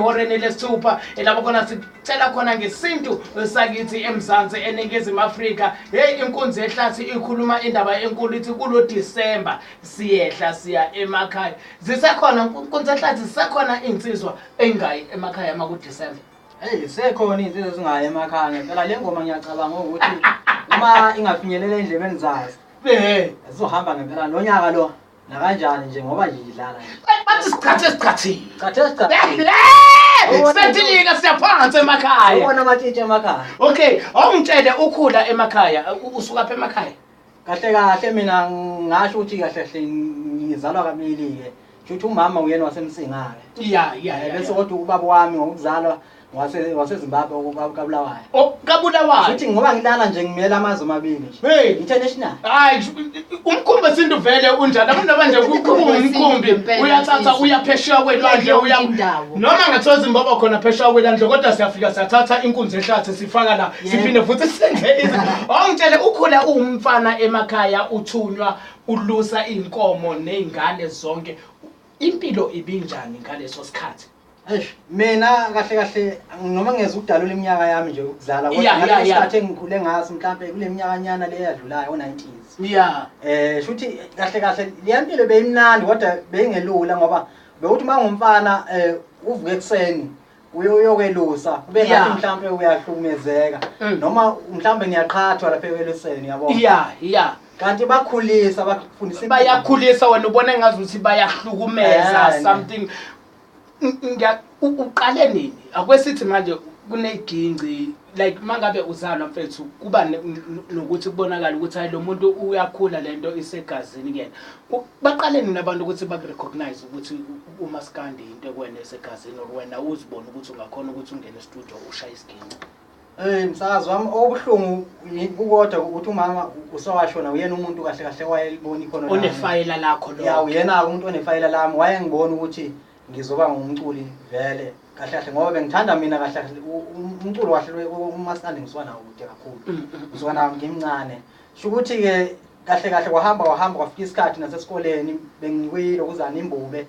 Ehoreni lesithupha lapho khona sitshela khona ngesintu sakithi eMzansi, eNingizimu Afrika. Hey, inkunzi yehlathi ikhuluma indaba enkulu, ithi kulo December siyehla siya emakhaya. Zisekhona, inkunzi yehlathi, zisekhona insizwa engayi emakhaya uma ku December? Hey, sekhona iy'nsizwa ezingayi emakhaya ngempela. Le ngoma ngiyacabanga ukuthi uma ingafinyelela ey'ndlebeni zazo, zizohamba ngempela nonyaka lo, nakanjani nje, ngoba nje idlala nje. Bathi sichathe sichathile. Chathe sichathile. Setilika siyaphansi emakhaya. Ubona amatshitshi emakhaya. Okay, awungitshele, ukhula emakhaya, usuka phi emakhaya? Kahle kahle mina ngasho ukuthi kahle kahle ngizalwa kabili-ke. Shuthi umama uyena waseMsinga-ke. Bese kodwa ubaba wami ngokuzalwa waseZimbabwe, kaBulawayo. Oh, kaBulawayo. Futhi ngoba ngilala nje ngimela amazwe amabili nje. Hey. International. Hayi, umkhumbi wesintu vele unjani? Abantu noma nje kuwumkhumbi Ngempela, uyathatha insizwa. uya phesheya kwelwandle, Yonke uya indawo. Noma ngathiwa Zimbabwe khona phesheya kwelwandle, kodwa siyafika siyathatha inkunzi ehlathi sifaka la, siphinde futhi senze izinto. Awungitshele, ukhula uwumfana emakhaya, uthunywa ulusa iy'nkomo ney'ngane zonke. Impilo ibinjani ngaleso sikhathi? Eish, mina kahle kahle noma ngeze ukudalula iminyaka yami nje ukuzala, kodwa ngaleso sikhathi engikhule ngaso, mhlampe kule minyakanyana le eyadlulayo, o-90s. Shuthi kahle kahle leya mpilo beyimnandi, kodwa beyingelula, ngoba bewuthi uma ngumfana uvuke ekuseni uye uyokwelusa, kube ngathi mhlampe uyahlukumezeka, noma mhlampe niyaqhathwa lapha ekweluseni, yabo. Ya ya Kanti bakhulisa, bakufundisa impilo. Bayakhulisa, wena ubona engazuthi bayahlukumeza. Something uqale nini? Akwesithi manje kuneginci, like mangabe uzalwa mfethu, kuba nokuthi kubonakala ukuthi hayi, lo muntu uyakhula, lento isegazini kuyena. Baqale nini abantu ukuthi bakurecognize ukuthi umaskandi into ekwena esegazini, or wena uzibone ukuthi ungakhona ukuthi ungene e-studio ushaye isiginci? Msakazi wami, okubuhlungu kukodwa ukuthi umama usewashona. Uyena umuntu kahle kahle wayelibona ikhono lami. Onefayela lakho lo? Ya, uyena umuntu onefayela lami. Wayengibona ukuthi ngizoba ngumculi vele kahle kahle, ngoba bengithanda mina kahle kahle umculo kahle umaskandi. Ngisuka nawo kude kakhulu, ngisuka nawo ngimncane. Sho ukuthi-ke kahle kahle kwahamba kwahamba, kwafika isikhathi nasesikoleni bengikwilo kuzana imbube,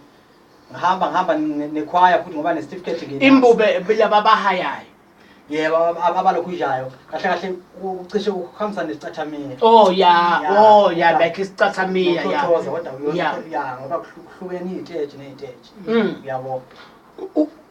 ngihamba ngihamba nekhwaya futhi, ngoba nesitifiketi nginaso. Imbube laba abahayayo? Yebo, abalokhujayo kahle kahle, kucishe ukuhambisana nesicathamiya. Oh ya. Ya, Oh ya. Ya. Like isicathamiya, ya. Nokuthothoza, kodwa ya, ngoba kuhlukene iy'teji ney'teji. Uyabo.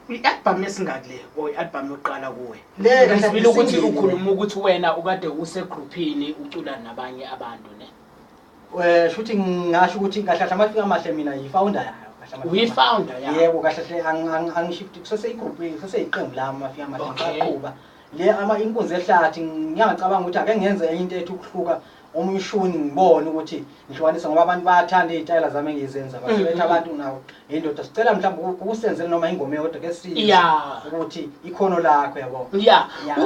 I-album esingaki le, or i-album yokuqala kuwe? Le kahle Ngizwile ukuthi i-single. ukhuluma ukuthi wena ukade usegruphini ucula nabanye abantu, ne? Shuthi ngingasho ukuthi kahle kahle Amafika Amahle mina yi-founder yayo kahle Amafika. Uyi-founder yayo? Yebo, kahle kahle angishift, kuseseyigruphu, kuseseyiqembu lami Amafika Amahle. Ngisaqhuba le ama inkunzi ehlathi. Ngiyangicabanga ukuthi ake ngenze enye into ethi ukuhluka umshuni, ngibone ukuthi ngihlukanise, ngoba abantu bayathanda iy'tayela zami engizenza. Basebethi abantu nawo indoda, sicela mhlawumbe ukusenzele noma ingoma eyodwa ke sizwe ukuthi ikhono lakho, yabo.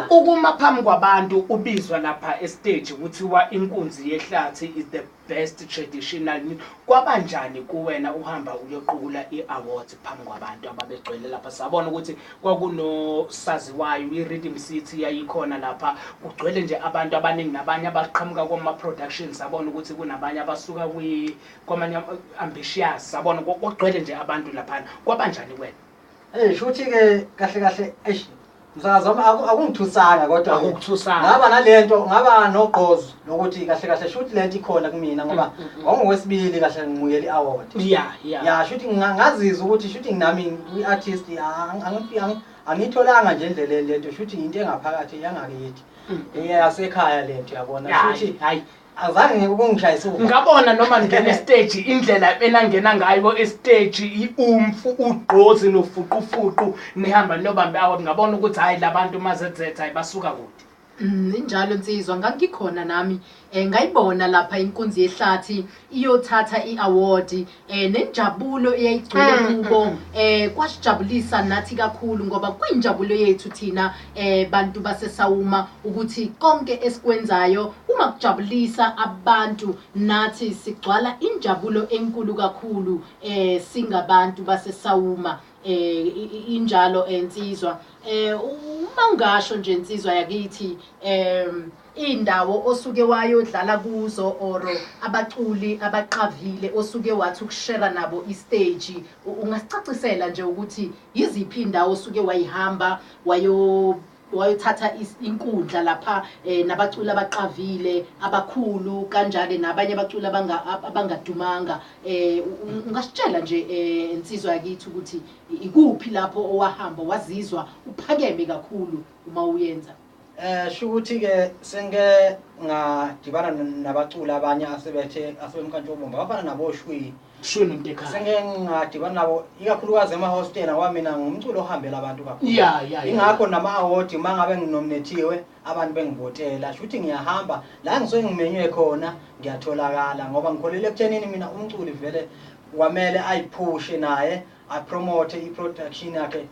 Ukuma phambi kwabantu, ubizwa lapha estage, kuthiwa inkunzi yehlathi is the best traditional, kwabanjani kuwena uhamba uyoqukula i-awards phambi kwabantu ababegcwele lapha? Sabona ukuthi kwakunosaziwayo, i-Rhythm City yayikhona lapha, kugcwele nje abantu abaningi, nabanye abaqhamuka kwama-productions. Sabona ukuthi kunabanye abasuka kwamanye ambitious. Sabona kwagcwele nje abantu laphana. Kwabanjani kuwena? Eh, shuthi-ke kahle kahle, eish, msakazi wami, akungithusanga kodwa Akukuthusanga. Ngaba nalento, ngaba nogqozi lokuthi kahle kahle shuthi lento ikhona kumina, ngoba kwakungokwesibili kahle ngimukela i-award. ya ya Ya, shuthi ngazizwa ukuthi shuthi nami i-artist angiyitholanga nje endleleni lento, shuthi into engaphakathi yangakithi, eyasekhaya lento, yabona. Shuthi Hayi. azange ukungishayisa uva. Ngabona noma ngena estage, indlela enangena ngayo estage, i-umfu, ugqozi nofuqufuqu, nihamba niyobamba i-award, ngabona ukuthi hhayi, labantu mazethethe, hayi, basuka kude. Injalo insizwa, ngangikhona nami, ngayibona lapha inkunzi yehlathi iyothatha i-award, nenjabulo eyayigcwele kubo, kwasijabulisa nathi kakhulu, ngoba kuyinjabulo yethu thina bantu baseSawuma ukuthi konke esikwenzayo uma kujabulisa abantu, nathi sigcwala injabulo enkulu kakhulu singabantu baseSawuma. Injalo ensizwa. Uma ungasho nje insizwa yakithi, indawo osuke wayodlala kuzo or abaculi abaqavile osuke wathi ukushare nabo istage, ungasicacisela nje ukuthi yiziphi indawo osuke wayihamba wayothatha inkundla lapha nabaculi abaqavile abakhulu kanjalo nabanye abaculi abangadumanga? Ungasitshela nje, insizwa yakithi, ukuthi ikuphi lapho owahamba wazizwa uphakeme kakhulu uma uyenza? Shukuthi ke sengike ngadibana nabaculi abanye asebethe asebemkantshubomvu abafana nabo Shwi. Shwi noNtekhaya. Sengike ngadibana nabo ikakhulukazi emahostela, ngoba mina ngumculo ohambela abantu kakhulu. ya ya ya. Ingakho nama-award uma ngabe nginominathiwe abantu bengivotela, shuthi ngiyahamba la ngisuke ngimenywe khona, ngiyatholakala, ngoba ngikholelwa ekuthenini mina umculi vele kwamele ayiphushe naye, apromote i-production yakhe,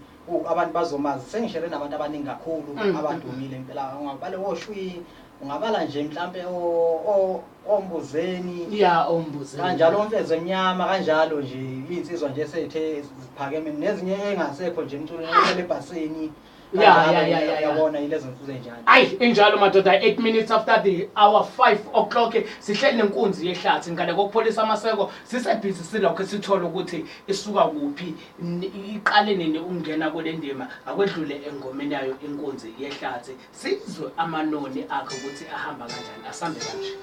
abantu bazomazi. Sengishere nabantu abaningi kakhulu abadumile impela. Ungabala oShwi, ungabala nje mhlampe oMbuzeni. Ya, oMbuzeni. Kanjalo oMfezo Emnyama, kanjalo nje iy'nsizwa nje sethe ziphakeme nezinye engasekho nje emculweni ebhasini. Ya. Yabona, yilezo nsizwa enjalo. Ayi, injalo madoda. 8 minutes after the hour 5 o'clock, sihleli nenkunzi yehlathi. Ngale kokupholisa amaseko, sisebhizi silokho sithola ukuthi isuka kuphi, iqale nini ukungena kule ndima. Akwedlule engomeni yayo inkunzi yehlathi, sizwe amanoni akhe ukuthi ahamba kanjani. Asambe kanje.